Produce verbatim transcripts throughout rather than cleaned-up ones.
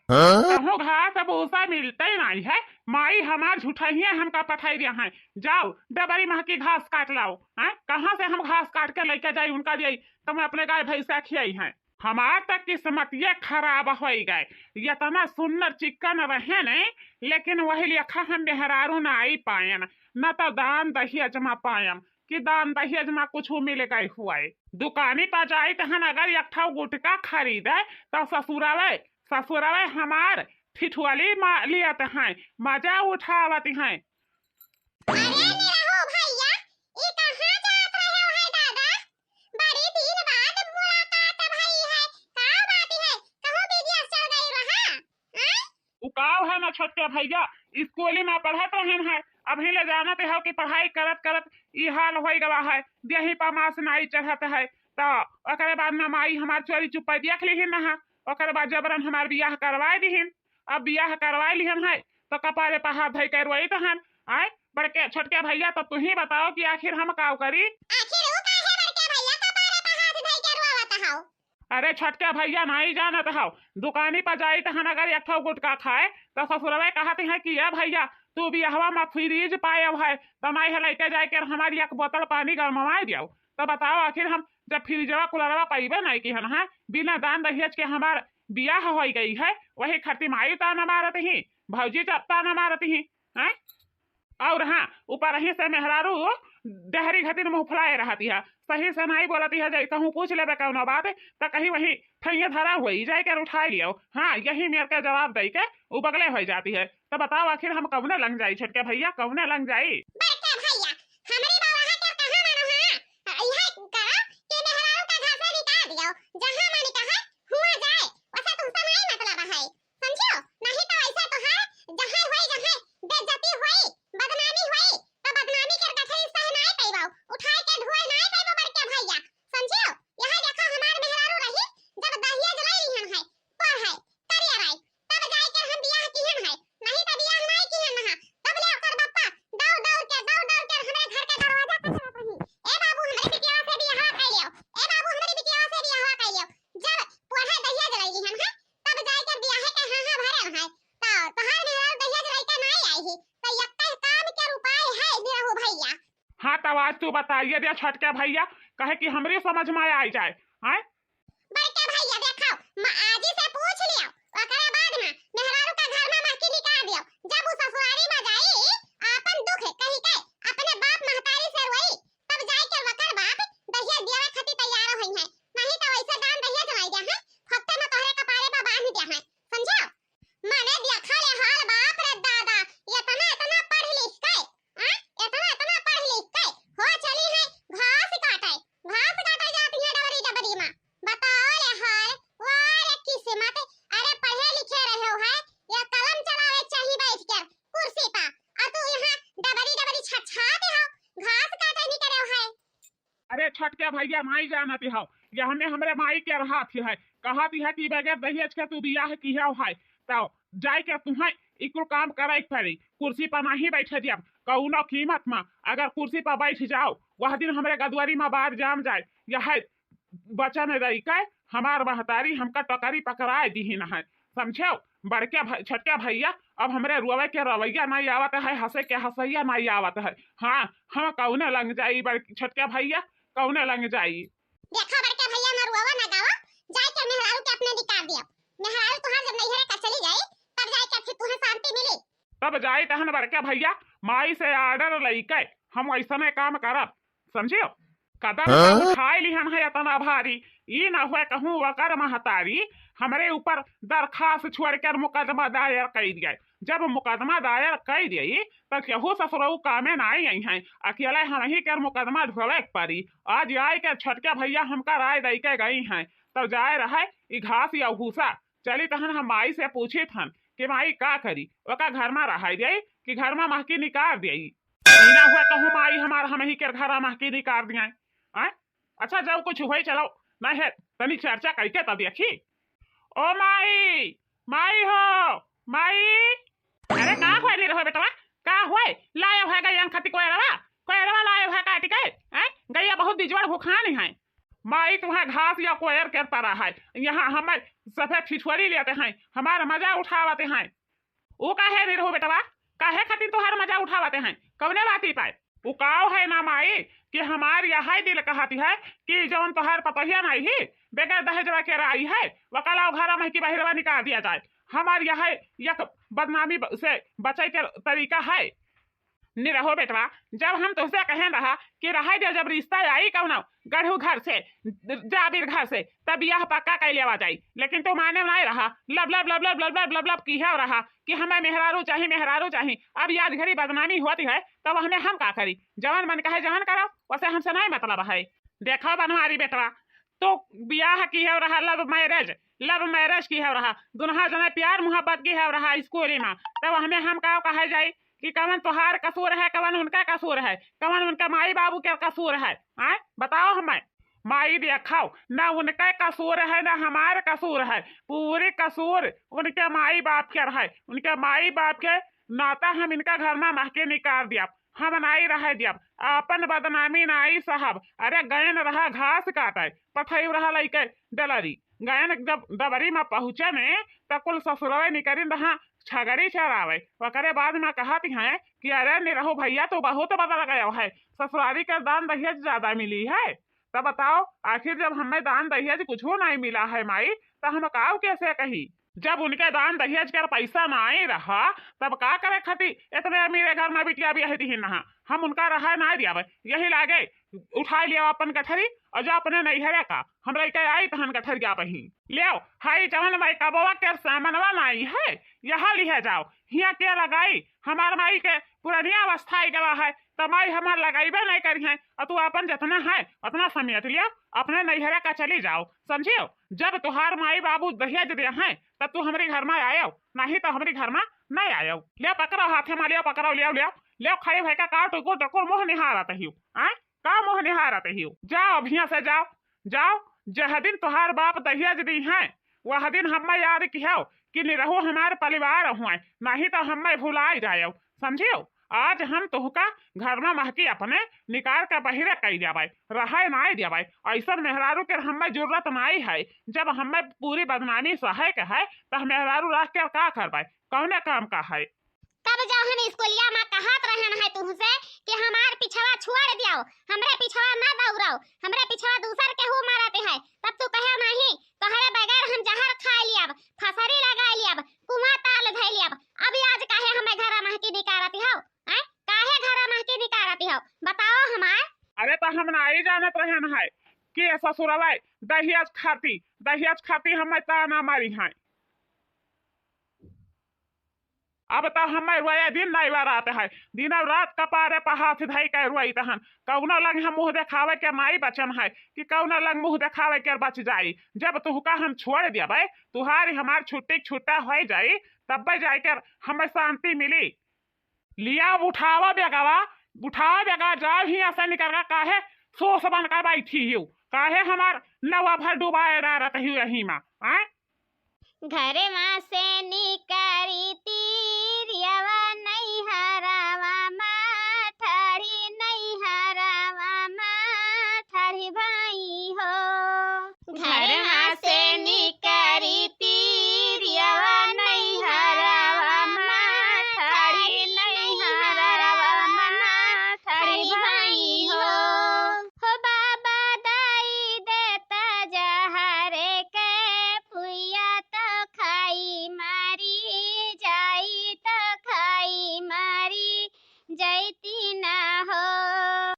हाँ? कहूँ घास भूसा मिलते नहीं है, माई हमार झूठहिया हमका पठाई दिया है, जाओ डबरी महकी घास काट लाओ। हैं? कहाँ से हम घास काट के लेके जाई उनका दिए, तो मैं अपने गाय भैंसा खियाई हैं। हमार त किस्मतिये खराब होई गए, इतना सुन्नर चिक्कन रहे ने, लेकिन वही लेखा हम मेहरारू ना आई पायन, न तो दान दहेज मा पायम कि दान दहेज मा कुछ मिल गए हुए। दुकानी पर जाई तहन अगर एक ठो गुटका खरीदे तो ससुरवे, ससुरवे हमार ठिठुअली मा-, लियत हैं, मजा उठावत हैं। अरे निरहू भैया, ई कहाँ जात रहे हो है दादा? बड़ी दिन बाद मुलाकात भई है, का बात है? कहूँ विदेश चल गई रहा? हैं? उ काव है ना छोटके भैया, स्कूल में पढ़त रहन है, अभी ले जानत हो कि पढ़ाई करत करत ई हाल होई गवा है, देही पा मास नाई चढ़त है, तो ओकरे बाद ना माई हमार चोरी चुप्पे देख ली ना है, ओकरे बाद जबरन हमार बियाह करवाए दिहिन। अब बियाह करवाए लिहन है, तो कपारे पर हाथ धई के रोइत हन। आए, बड़के छोटके भैया, तो तू ही बताओ कि आखिर हम काव करी? आखिर ऊ काहे बड़के भैया कपारे पर हाथ धई के रोवत हौ? अरे छोटके भैया, नाई जानत हौ, दुकानी पर जाई तहन अगर एक ठो गुटका खाए, तो ससुरवे कहत हैं कि "ए भैया, तू बियाहवा में फ्रिज पाए है, तो नाई है लेके जाए के हमारी एक बोतल पानी गरमवाए दियो।" तो बताओ, आखिर हम जब फ्रिजवा कुलरवा पाइबे नहीं कि हम, हाँ, बिना दान दहेज के हमार बियाह होई गई है, वही खातिर माई ताना मारत ही, भौजी ता-, ताना मारत ही, हैं? और हाँ, ऊपर ही से मेहरारू डहरी घतिर मुँह फुलाए रहती है, सही से नहीं बोलती है। जे कहूँ पूछ लेबे कौनो बात, तो कहीं वही ठैया धरा हुई, जाए के उठाए लियो। हाँ, यही मेर के जवाब दे के उ बगले हो जाती है। तो बताओ, आखिर हम कौने लंग जाई छोटके भैया, कौने लंग जाई? बड़के भैया, हमरी बउरहा के कहाँ मानो है? इहे करा कि मेहरारू का घर से निकाल दियो, जहाँ मन कहे हुआ जाए, वैसे तुमसे नहीं मतलब है, समझियो? नहीं तो ऐसे तो है, जहाँ होई, जहाँ बेइज्जती होई, बदनामी होई, तो बदनामी के गठरी सह नहीं पैबो, उठाए के ढोए नहीं पैबो बड़के भैया, समझियो? यहाँ देखो हमार मेहरारू रही, जब दहेज ले लिहन है, पर है, करिया राई, तब जाए के हम बियाह किहन है, नहीं तो बियाह नहीं किहन है। तब ले ओकर बप्पा दौड़ दौड़ के, दौड़ दौड़ के हमरे घर के दरवाजा खटखटात रही, "ए बाबू, हमरे बिटिया से बियाह कर लियो, ए बाबू, हमरे बिटिया से बियाह कर लियो।" जब पढ़े दहिया जलाई लिहन है, तब जाए के बियाह के हाँ हाँ भरे है। तो तोहार मेहरारू दहिया जलाई के नहीं आई ही, तो यक्का काम के उपाय है निरहू भैया। हाँ, तो आज तू बताइए दे छोटके भैया, कहे कि हमरी समझ में आई जाए, हैं? बड़के भैया देखो, म-, आजी से पूछ लियो, ओकरे बाद में मेहरारू का घर में महकी निकाल दियो। जब उ ससुरारी में जाई, आपन दुख कही के अपने बाप महतारी से रोई, तब जाए के वकर बाप दहिया देवे खातिर तैयार होई है, नहीं तो वैसे दान दहिया जमाई दे है, फक्ते में तोहरे कपारे पर बांध दे है, समझो? मने देखा ले हाल, बाप रे दादा, इतना, इतना पढ़ लिख के, आ? इतना, इतना पढ़ लिख के हो चली है घास काटे, घास काटे जाती है डबरी डबरी में। बताओ ले हाल, वाह रे किस्मत, अरे पढ़े लिखे रहे हो है, या कलम चलावे चाही बैठ के कुर्सी पा, आ तू यहाँ डबरी डबरी छछाते हो, घास काटे निकले हो है। अरे छोटके भैया, माई जानत हौ, यहने हमरे माई के रहत है, कहत है कि बगैर दहेज के तू बियाह किहौ है, तो जाए के तुहें ई कुल काम करे के पड़ी। कुर्सी पर नहीं बैठे दियब कौनो कीमत में। अगर कुर्सी पर बैठ जाओ, वह दिन हमरे गदुआरी में बार जाम जाए। यह वचन दई के हमार महतारी हमका टोकरी पकड़ाए दिहिन है, समझो? बड़के भ-, छोटके भैया, अब हमरे रोवे के रवैया नहीं आवत है, हंसे के हंसैया नहीं आवत है। हाँ, हम कौने लंग जाई बड़-, छोटके भैया, कौने लंग जाई? देखा बड़के भैया, ना रोवा ना गावा, जाए के मेहरारू के अपने निकाल दिया। मेहरारू तोहार जब नैहरे का चली जाई, तब जाए के फिर तुहें शांति मिली। तब जाई तहन बड़के भैया, माई से order लइके हम वैसने काम करब, समझियो? कदम हाँ? तो उठाए लिहन है इतना भारी, ई ना हुए कहूँ वकर महतारी हमरे ऊपर दरखास्त छोड़ कर मुकदमा दायर कर दिया। जब मुकदमा दायर कर दिया, तो केहू ससुरऊ कामे ना आई हैं, अकेले हम ही के मुकदमा ढोवे के पड़ी। आज आए के छोटके भैया हमका राय दई के गई हैं, तो जाए रहे ई घास या भूसा। चली तहन हम माई से पूछित हन कि माई का करी, ओका घर में रहाई देई कि घर में महकी निकाल देई? ई ना हुआ कहूँ माई हमार हम ही के घर में महकी निकाल दिए। आय? अच्छा, जब कुछ होई, चलो, नहीं है, तनी चर्चा करके तब देखी। ओ माई, माई हो, माई। अरे का होए निरहू बेटवा, का होए? लाए है गैया खातिर कोयरवा, कोयरवा लाए है काट के, हैं? गैया बहुत बिजोड़ भुखान है। माई तुहा घास या कोयर के परा है, यहाँ हमें सफेद ठिठुअरी लेते हैं, हमार मजा उठावते हैं। ऊ काहे निरहू बेटवा, काहे खातिर तोहार मजा उठावते हैं? कौने बाती पाए? ऊ काव है ना माई कि हमार यही दिल कहती है कि जौन तोहार पतोहिया नाई ही, बगैर दहेजवा के राई है, वका लाओ घरा महकी बहिरवा निकाल दिया जाए। हमार यह एक बदनामी ब-, से बचे के तरीका है। निरहो बेटवा, जब हम तुहसे कहें रहा कि रहे दे, जब रिश्ता आई कौनो गढ़ू घर से, जाबिर घर से, तब यह पक्का कइ लेवा जाई, लेकिन तू माने नाई रहा, लब लब लब लब लब लब लब लब की है रहा कि हमें मेहरारू चाही, मेहरारू चाही। अब याद घड़ी बदनामी होती है, तब हमें हम का करी? जवन मन कहे जवन करो, वसे हमसे नाई मतलब है। देखो बनवारी बेटवा, तो बियाह की है रहा, love marriage, love marriage की है रहा, दुनहा जने प्यार मोहब्बत की है रहा स्कूल में, तब हमें हम का कहे जाई कि कवन तोहार कसूर है, कवन उनका कसूर है, कवन उनका माई बाबू के कसूर है? आय बताओ हमें। माई देखाओ, ना उनका कसूर है ना हमार कसूर है, पूरी कसूर उनके माई बाप के रहे, उनके माई बाप के नाता हम इनका घर में महके निकाल दिया। हम नाई रहे दियब, आपन बदनामी नाई सहब। अरे गयन रहा घास काटे, पठई रहा लइके डलरी। गयन जब डबरी में पहुँचे ने, त कुल ससुरवे निकरिन रहा छगड़ी चरावे। ओकरे बाद में कहत हैं कि अरे निरहू भैया, तू बहुत बदल गयो है, ससुरारी के दान दहेज ज्यादा मिली है। तब बताओ, आखिर जब हमें दान दहेज कुछ नहीं मिला है माई, तो हम काव कैसे कही? जब उनके दान दहेज के पैसा नाई रहा, तब का करे खातिर इतने अमीरे घर में बिटिया बियाह दिहिन नहा? हम उनका रहा नाई दियावे। यही लागे उठाई लिया अपन गठरी और जा अपने नैहरे का। हम लइके आई तहन गठरिया बही। लियो, हाई जवन माई कबवा के सामनवा नाई है, यह लिहे जाओ। हिया के लगाई, हमार माई के पुरानी अवस्था आई गवा है, त माई हमार लगाइबे नहीं करी है। और तू अपन जितना है उतना समेट लियो, अपने नैहरे का चली जाओ, समझियो? जब तुहार माई बाबू दहेज दे हैं, तब तू हमरे घर में आयो, नहीं तो हमरे घर में नहीं आयो। ले पकड़ो हाथे में, लियो पकड़ो, लियो, लियो, लियो, खड़े भई का, का टुकुर टुकुर मुँह निहारत हियो, आय? का मुँह निहारत हियो? जाओ, अब हियां से जाओ, जाओ। जह दिन तुहार बाप दहेज दी हैं, वह दिन हमें याद किहो कि निरहू हमार परिवार हुए, नहीं तो हमें भुलाई जायो, समझियो? आज हम तुहका घर में महकी अपने निकाल के बहिरे कई देबै, रहे नाई देबै। ऐसन मेहरारू के हमें जरूरत नाई है। जब हमें पूरी बदनामी सहे के है, तो हम मेहरारू रख के का करबै? कौने काम का है? तब जब हम स्कूलिया में कहत रहन है तुहसे कि हमार पिछवा छोड़ दियो, हमरे पिछवा ना दौड़ाओ, हमरे पिछवा दूसर केहू मारत है, तब तू कहे नहीं, तोहरे बगैर हम जहर खा लियब, फसरी लगा लियब, कुआं ताल धै लियब। अब आज काहे हमें घरा महकी निकारत हो? हैं? काहे घरा महकी निकारत हो? बताओ हमार। अरे तो हम नाई जानत रहन है कि ये ससुरवा दहियाज खाती, दहियाज खाती हमें ताना मारी है। अब तो हमें रोए दिन नाई बारात है, दिनों रात कपारे पर हाथ धई के रोई तहन। कौनो लंग हम मुँह देखावे के नाई बचन है कि कौनो लंग मुँह देखावे के बच जाई। जब तुहका हम छोड़ देबै, तुहारी हमार छुट्टी छुट्टा हो जाई, तब्बे जाकर हमें शांति मिली। लिया उठावा बेगवा, उठावा बेगवा, जाओ हियां से निकल के, काहे सोस बन के बैठी हो, काहे हमार नवा भर डुबाए डारत हो यही में, आय? घरवा से निकरी तीरियवा नैहरवा मा ठाढ़ी, नैहरवा मा ठाढ़ी भाई हो। घरवा से निकरी तीरियवा नैहरवा मा ठाढ़ी, नैहरवा मा ठाढ़ी भाई हो। हो बाबा दाई देता जहर के पुइया तो खाई मारी जाई, तो खाई मारी जैती ना हो।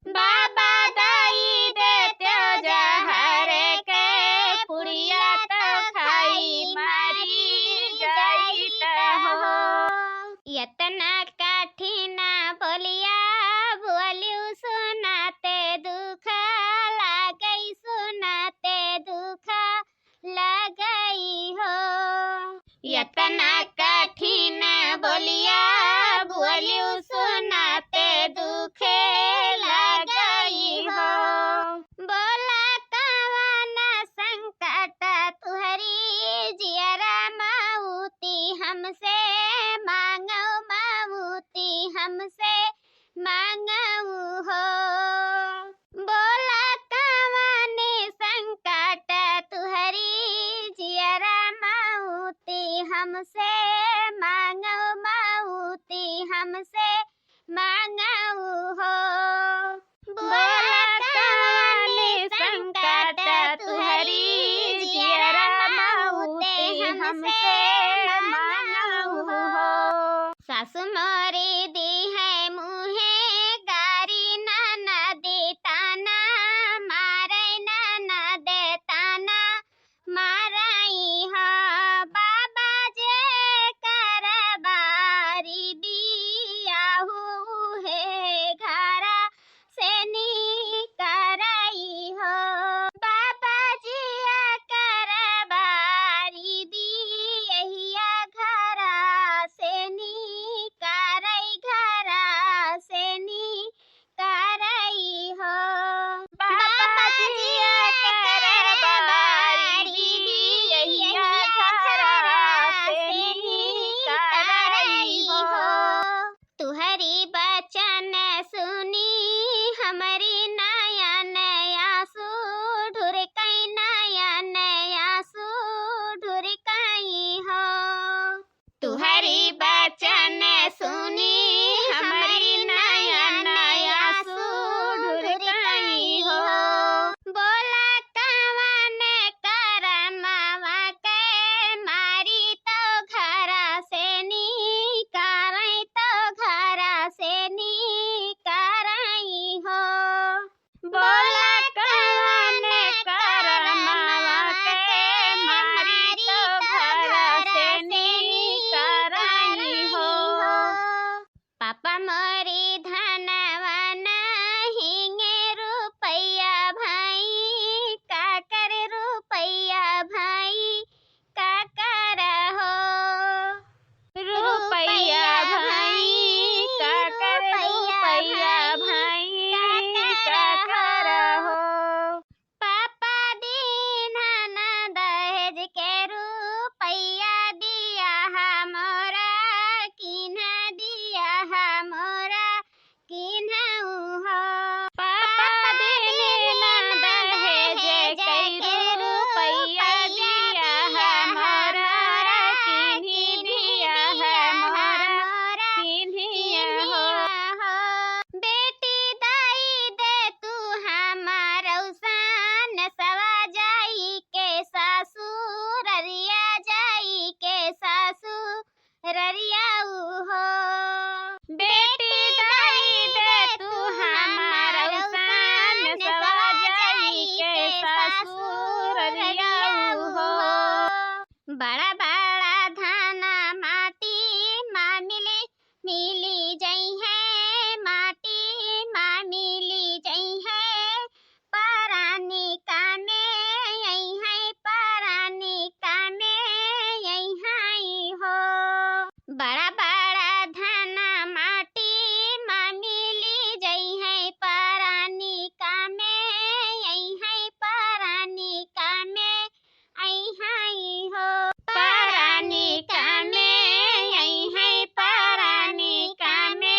बाबा दाई देते जहर के पुड़िया तो खाई मारी जाई तो हो। यतना कठिन बोलिया बोलिउ सुनाते दुख लागई, सुनाते दुख लगई हो। यतना कठिन बोलिया बोलिउ सुनाते दुखे लगई हो। बोला कवन संकट तुहरी जियरा माउती हमसे मांगो, माउती हमसे मांगऊ हो। बोला कवने संग हमसे मांगउ मउती, हमसे मांगउ हो। बोला कवने संकट तुहरी जियरा मउते हमसे मांगउ हो। सासु मोरी दिहे मुहे गारी ननदी ताना मारे, ननद ताना मारई हो। बाबा जेकर बारी बियाहू हे घरा से निकरई हो। बाबा जेकर बारी बियहिया घरा से निकरई, घरा से निकरई हो। बाबा जी जेकर बारी बियहिया घरा से निकरई हो। तुहरी बचन सुनी हमरी नयन आंसू ढुरकई, नयन आंसू ढुरकई हो। तुहरी बचन सुनी हमरी नयन आंसू ढुरकई हो। बोला कवन करमवा के मारी तो घरा से निकरई, तो घरा से निकरई हो। बोला कवन करमवा के मारी तो घरा से निकरई हो। पापा मोरी धनवा नाहीं गे रुपया भाई, का कर रुपया भाई, का करहो? रुपया भाई, का कर रुपया भाई, का करहो? पापा दीन्हन दहेज के रुपया दिया हा मोरा, किन्ह दिया हा मोरा, किन्हऊ हो। पापा दीन्हन दहेज के रुपया दिया हा मोरा, किन्ही दिया हा मोरा, किन्ही हो। बेटी दई दे तू हमार औसान सवा जाई के ससुररिया, जाई के ससुररिया ऊ हो। बेटी दई दे तू हमार औसान सवा जाई के ससुररिया ऊ हो। बड़ा बड़ा धाना माटी मा मिली, मिली जइहैं, माटी मा मिली जइहैं, परानी कामे अइहैं, परानी कामे अइहैं हो। बड़ा बड़ा धाना माटी मा मिली जइहैं, परानी कामे अइहैं, परानी कामे अइहैं हो। परानी कामे अइहैं, परानी कामे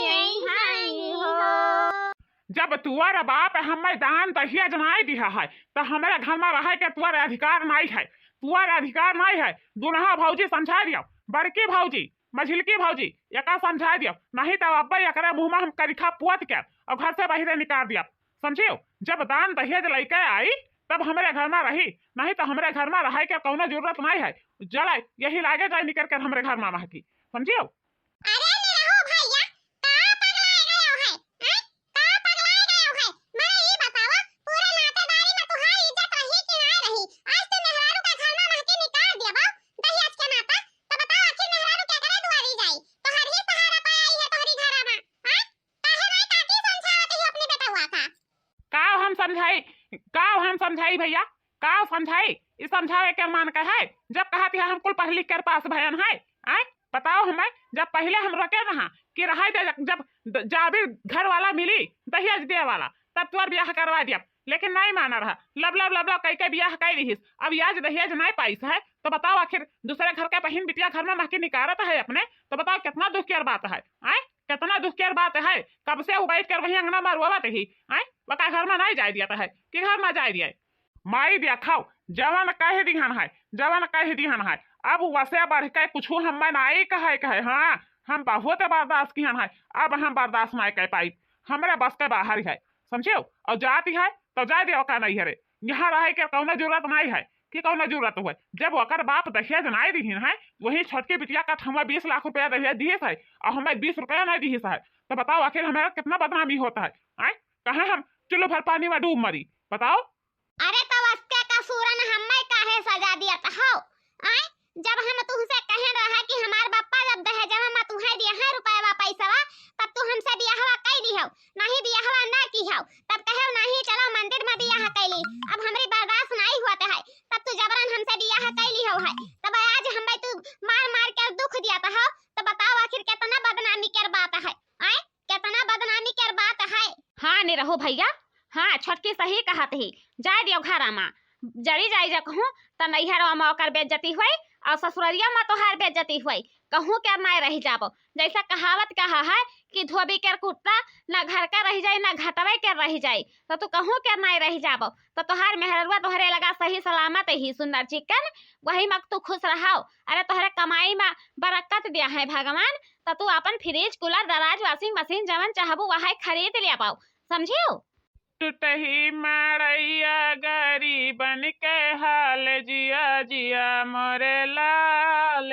अइहैं हो। जब तुअर बाप हम्मै दान दहेज नाई दिहा है, त हमरे घर मा रहै के तुअर अधिकार नाई है, तुअर अधिकार नाई है। दुनहा भौजी समझाइ दियो, बड़की भौजी, मझिलकी भौजी, एका समझाइ दियो, नहीं त अब्बै एकरे मुँह मा हम करिखा पोत के अउ घर से बहिरे निकार दियब, समझियो? जब दान दहेज लइके आई, तब हमरे घर मा रही, नहीं त हमरे घर मा रहै के कउनो जरूरत नाई है। जलै यही लागे जाए निकर के हमरे घर मा महकी, समझियो? अरे निरहू भैया, का पगलाए गयो है? हैं? का पगलाए गयो है? मने ई बतावा, पूरे नातेदारी मा तुहार इज्जत रही कि नाई रही? आज तू मेहरारू का घर मा महकी निकार दिया बा, दहेज के नाता। तो बताओ, आखिर मेहरारू केकरे दुआरी जाई? तोहर ही सहारा पाए आई है तोहरी घरा मा, हैं? काहे नाई काकी समझावत ही अपने बेटवा का? काव हम समझाई, काव हम समझाई भैया, काव समझाई? ई समझावे के मान का है? जब कहत है हम कुल पढ़ लिख कर पास भयन है, आय? बताओ हमें, जब पहिले हम रोके रहा कि रहै दे, जब द-, जाबिर घर वाला मिली, दहेज दे वाला, तब तोर बियाह करवा दिया, लेकिन नाई माना रहा, लब लब लब लब कई के बियाह कई दिहिस। अब याज दहेज नाई पाइस है, तो बताओ आखिर दूसरे घर के बहिन बिटिया घर मा महकी निकारत है अपने, तो बताओ कितना दुख की बात है, आय? कितना दुख की बात है। कब से उ बैठ कर वही अंगना मा रोवत ही, आय? वका घर मा नाई जाए दिया है कि घर मा जाए दिया। माई देखो, जवन कह दिहन है, जवन कह दिहन है, अब वसे बढ़ के कुछ हम नाई कहे, कहे, हाँ, हम बहुत बर्दाश्त किहन है, अब हम बर्दाश्त नाई कर पाई, हमरे बस के बाहर है, समझियो? और जाती है तो जाए दे, ओका नहीं हरे, यहाँ रहे के कौनो जरूरत नाई है कि कौनो जरूरत हुए। जब ओकर बाप दहेज नाई दिहिन है, वही छोटकी बिटिया का हमें बीस लाख रुपया दहेज दिहिस है और हमें बीस रुपया नाई दिहिस है, तो बताओ आखिर हमारा कितना बदनामी होता है? आए, कहाँ हम चुल्लू भर पानी में डूब मरी, बताओ? अरे तो उसके कसूरन हमें काहे सजा दियत हो? आए, जब हम तुमसे कहन रहा कि हमार बापा जब दहेजवा में तुहे दिया है रुपयवा पैसवा, तब तू हमसे बियाहवा कई दी हो, नहीं बियाहवा ना की हो, तब कहे नहीं चलो मंदिर में बियाह कैली, अब हमरी बर्दाश्त नहीं होत है, तब तू जबरन हमसे बियाह कैली हो है, तब आज हमें तू मार मार के दुख दियत हो, तो बताओ आखिर कितना बदनामी कर बात है, आए, कितना बदनामी कर बात है। हाँ निरहू भैया, हाँ छोटकी सही कहत ही, जाए दियो घरा मा, जरी जाई जा कहूँ त नैहरवा मा ओकर बेइज्जती हुई और ससुररिया मा तोहार बेइज्जती हुई, कहूँ के नाई रह जाबो। जैसा कहावत कहा है कि धोबी के कुत्ता ना घर का रह जाए ना घटवे के रह जाए, तो तू कहूँ के नाई रह जाबो। तो तोहार मेहररुआ तोहरे लगा सही सलामत ही सुंदर चिकन, वही मा तू खुश रहो। अरे तोहरे कमाई मा बरकत दिया है भगवान, तो तू अपन फ्रिज, कूलर, दराज, वॉशिंग मशीन जवन चाहबू वही खरीद ले पाओ, समझियो? टुटही मड़ैया गरीबन के हाल, जिया जिया मोरे लाल।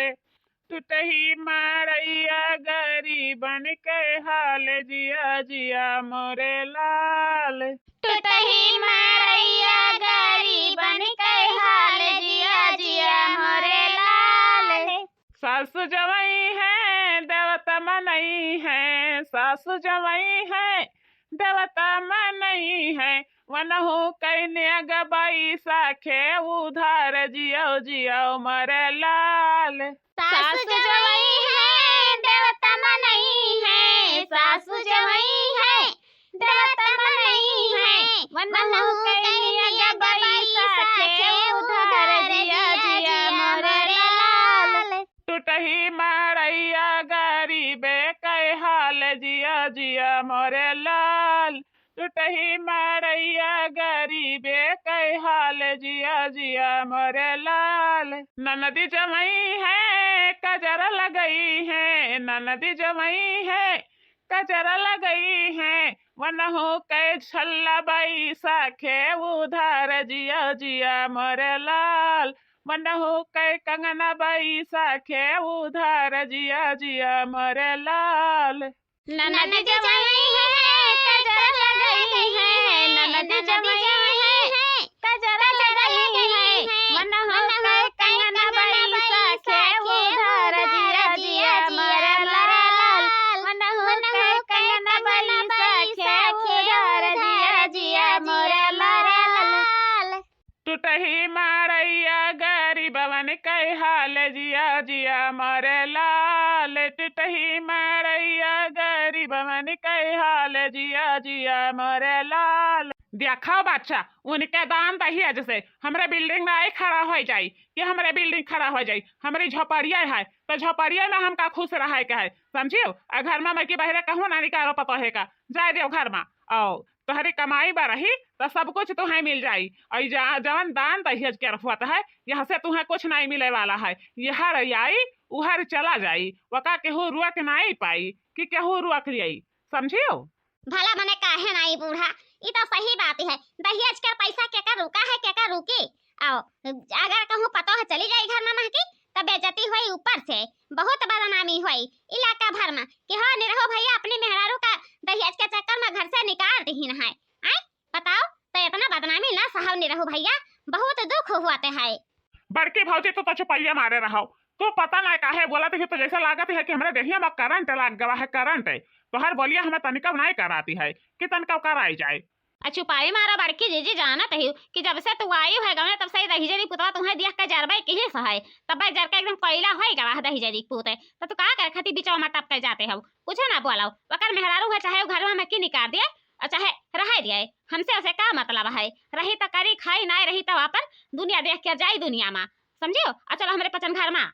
टुटही मड़ैया गरीबन के हाल, जिया जिया मोरे लाल। टुटही मड़ैया गरीबन के हाल, जिया जिया मोरे लाल। सासु जवई है देवता मनई है, सासु जवई है देवता मनई है, वनहु कैन्या गबाई साखे उधार, जियो जियो मोरे लाल। सासु जवई है देवता मनई है, सासु जवई है देवता मनई है, वनहु कैन्या गबाई साखे उधार, जियो जियो मोरे लाल। टुटही मड़ैया गरीबे कै हाल, जिया जिया मोरे लाल। टुटही मड़ैया गरीबे कै हाल, जिया जिया मोरे लाल। ननदी जमई है कजर लगई है, ननदी जमई है कजर लगई है, वनहु कै छल्ला बाई साखे उधार, जिया जिया मोरे लाल। वनहु कै कंगना बाई साखे उधार, जिया जिया मोरे लाल। ननद जमई है कजर लगई है, ननद जमई है कजर लगई है, वनहु कै कंगना बाई साखे उधार, जिया जिया मोरे लाल। वनहु कै कंगना बाई साखे उधार, जिया जिया मोरे लाल। टुटही मड़ैया गरीबवन कै हाल, जिया जिया मोरे लाल। टुटही मड़ैया गरीबवन कै हाल, जिया जिया मोरे लाल। देखो बच्चा, उनके दान दहेज से हमरे बिल्डिंग नाई खड़ा होइ जाई कि हमरे बिल्डिंग खड़ा होइ जाई। हमरी झोपड़िया है तो झोपड़िया मा हमका खुश रहै के है, समझियो? आ घर मा मइकी बहरे कहूँ ना निकारो पतोहे का, जाए दियो घर मा। आओ तोहरी कमाई बा रही, तो सब कुछ तुहें मिल जाई। और जा-, जवन दान दहेज के रखवत है, यहाँ से तुहें कुछ नहीं मिले वाला है। यहर आई, उहर चला जाई, वका केहू रोक नहीं पाई कि केहू रोक लियाई, समझियो? भला मने काहे नहीं बूढ़ा, ई तो सही बात है। दहेज के पैसा केकर रुका है, केकर रुकी? आओ, अगर कहूँ पतोह चली जाई घर मा महकी, तब बेइज्जती होई ऊपर से, बहुत बदनामी होई इलाका भर मा कि हो निरहो भैया अपनी मेहरारू का दहेज के चक्कर मा घर से निकाल दिहिन है। आय, बताओ, तो इतना बदनामी ना सहव निरहो भैया, बहुत दुख हुआ ते है। बड़की भौजी, तू तो चुपैया मारे रहो, तू पता ना काहे बोलत ही, तो जैसे लागत है कि हमरे देहिया मा करंट लाग गवा है, करंट। तोहर बोलिया हमें तनिका नहीं कराती है कि तनिका कराई जाए। आ चुपाई मारा बड़की जीजी, जानत ही कि जब से तू आई है गवने तब से ही दहिजरी पुतवा तुम्हें देख के जरबे किहिस है, तब जर के एकदम कोयला होई गवा है दहिजरी पूत। तो तू का कर खाती बिचवा मा टपके जाते हो, कुछ ना बोलो। ओकर मेहरारू है चाहे वो घरवा मा की निकाल दिए और चाहे रह दिए, हमसे उसे का मतलब है? रही तो करी खाई, ना रही तो अपन दुनिया देख के जाई दुनिया मा, समझियो? आ चलो हमरे पचन घर मा।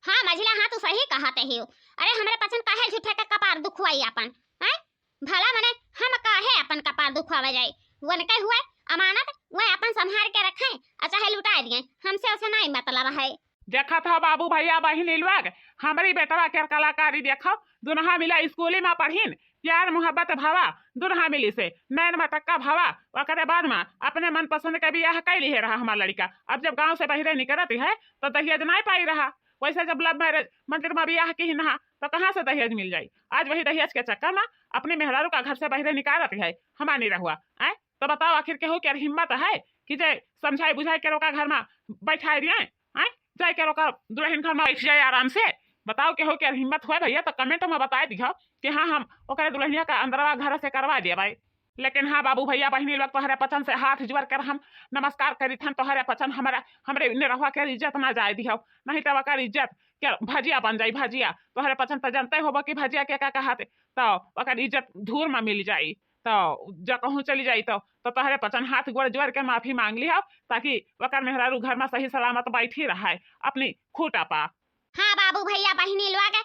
हाँ मझिला, हाँ तू सही कहत ही। अरे हमरे पचन काहे झूठे के कपार दुखवाई अपन, हैं? भला मने हम काहे अपन कपार दुखवावे जाई? उनके हुए अमानत, वह अपन संभाल के रखे, आ चाहे लुटाए दिए, हमसे उसे नहीं मतलब है। देखत हो बाबू भैया बहिनी लोग, हमरी बेटवा के कलाकारी देखो, दुनहा मिला स्कूली मा पढ़िन, प्यार मोहब्बत भवा, दुनहा मिली से नैन मटक्का भवा, ओकरे बाद मा अपने मनपसंद के बियाह कइ लिहे रहा हमार लड़िका। अब जब गाँव से बहिरे निकरत है तो दहेज नाहीं पाई रहा, वैसे जब love marriage मंदिर मा बियाह किहिन हा तो कहाँ से दहेज मिल जाई? आज वही दहेज के चक्कर मा अपने मेहरारू का घर से बहिरे निकारत है हमार निरहुआ। आय तो बताओ आखिर केहू के हिम्मत है कि जे समझाई बुझाई के ओका घर मा बैठाए दिए? आय जाए के ओका दुल्हन घर मा बैठ जाए आराम से। बताओ केहू के हिम्मत होए भैया तो comment मा बताए दिहो कि हाँ हम ओकरे दुल्हनिया का अंदरवा घर से करवा दिया भाई। लेकिन हाँ बाबू भैया बहिनी लोग, तोहरे पचन से हाथ जोर कर हम नमस्कार करित हन, तोहरे पचन हमरा, हमरे निरहुआ के इज्जत ना जाए दिहो, नहीं तो ओकर इज्जत के भजिया बन जाई भजिया। तोहरे पचन तो जानते होबो कि भजिया के का कहत, तो ओकर इज्जत धूर मा मिल जाई, तो जकहूँ चली जाई तो, तो तोहरे पचन हाथ गोड़ जोर के माफी मांग लिहो, ताकि ओकर मेहरारू घर मा सही सलामत बैठी रहे अपनी खूटा पा। हाँ बाबू भैया बहिनी लोग,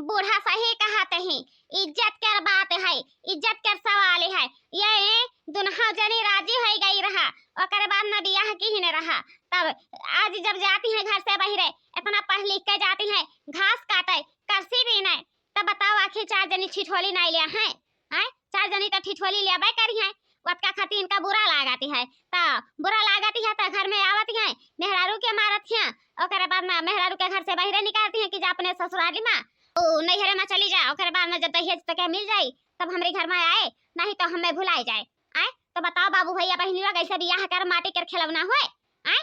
बूढ़ा सही कहत ही, इज्जत कर बात है, इज्जत कर सवाल है। ये दुनहा जनी राजी होइ गई रहा, ओकरे बाद न बियाह किहिन रहा, तब आज जब जाती है घर से बहिरे, इतना पढ़ लिख के जाती है, घास काटे, करसी बीने, तब बताओ आखिर चार जनी ठिठोली नाहीं लिया है? आय, चार जनी तो ठिठोली लेबे करी है, ओतका खातिर इनका बुरा लागत है। तो बुरा लागत है तो घर में आवत है, मेहरारू के मारत है, ओकरे बाद में मेहरारू के घर से बहिरे निकारती है कि जा अपने ससुराली मा, ओ नैहरे मा चली जा, ओकरे बाद में जब दहेज तो के मिल जाई तब हमरे घर में आए, नहीं तो हमें भुलाए जाए। आय तो बताओ बाबू भैया बहिनी लोग, ऐसे बियाह कर माटी कर खिलौना होए? आय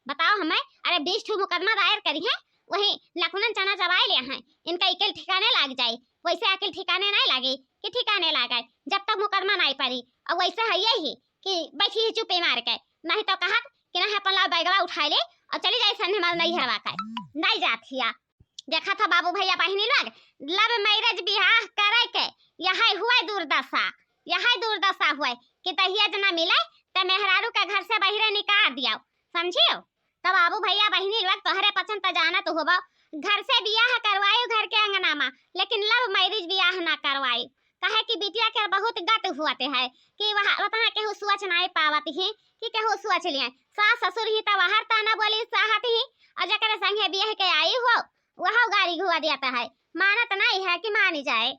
बताओ हमें, अरे बीस ठो मुकदमा दायर करी है, वही लकुनन चना चबाए ले हैं, इनका अकिल ठिकाने लाग जाए, वैसे अकिल ठिकाने नाहीं लागे कि ठिकाने लागे, जब तक मुकदमा नाहीं पड़ी। और वैसे है यही कि बैठी ही चुपे मार के, नहीं तो कहत कि नहीं अपन लाओ बैगवा उठाए ले और चली जाए संधे मार नैहरवा का, नाहीं जात हिया। देखत हो बाबू भैया बहिनी लोग, love marriage बियाह करे के यही हुए दुर्दशा, यही दुर्दशा हुए कि दहेज ना मिले तो मेहरारू के घर से बहिरे निकाल दियाओ, समझियो? तो बाबू भैया बहिनी लोग, तोहरे पचन त जानत होबो, घर से बियाह करवायो घर के अंगना मा, लेकिन love marriage बियाह ना करवाई। काहे कि बिटिया के बहुत गत हुआते है कि वह उतना केहू सोच नाहीं पावत ही कि केहू सोच लिए। सास ससुर ही तो वहर ताना बोली सहत ही, और जकरे संगे बियाह के आई हो, वह गारी घुआ देता है, मानत नाहीं है कि मानी जाए।